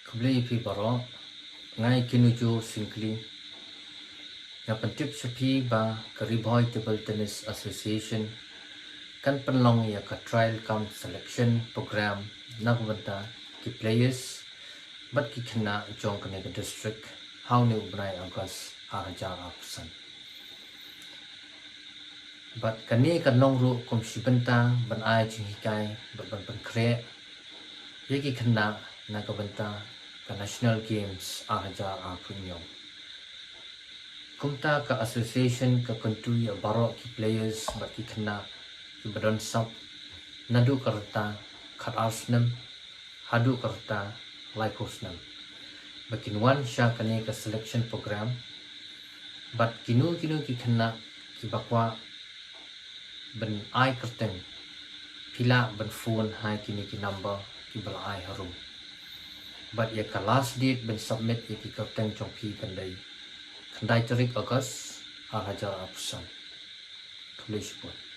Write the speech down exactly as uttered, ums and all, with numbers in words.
Khublei ïa phi baroh. Nga i Kinujo Syngkli. Nga pyntip sha phi ba ka Ri Bhoi Table Tennis Association kan pynlong ïa ka trial cum selection program na ka bynta ki players bad ki khynnah jong kane ka district ha une u bnai August ar hajar arphew san. Bad kane kan long ruh kum shi bynta ban ai jinghikai bad ban pynkhreh ïa ki khynnah na ka bynta ka National Games ar hajar arphew hynñiew. Kumta ka association ka kyntu ïa baroh ki players bad ki khynnah kiba don sap naduh ka rta khatar snem haduh ka rta laiphew snem ba kin wan sha kane ka selection program. Bad kino kino ki khynnah kiba kwah ban ai kyrteng, phi lah ban phone ha kine ki number kiba la ai harum. Bad ïa ka last date ban submit ïa ki kyrteng jong phi kan dei khyndai tarik August ar hajar arphew san. Khublei shibun.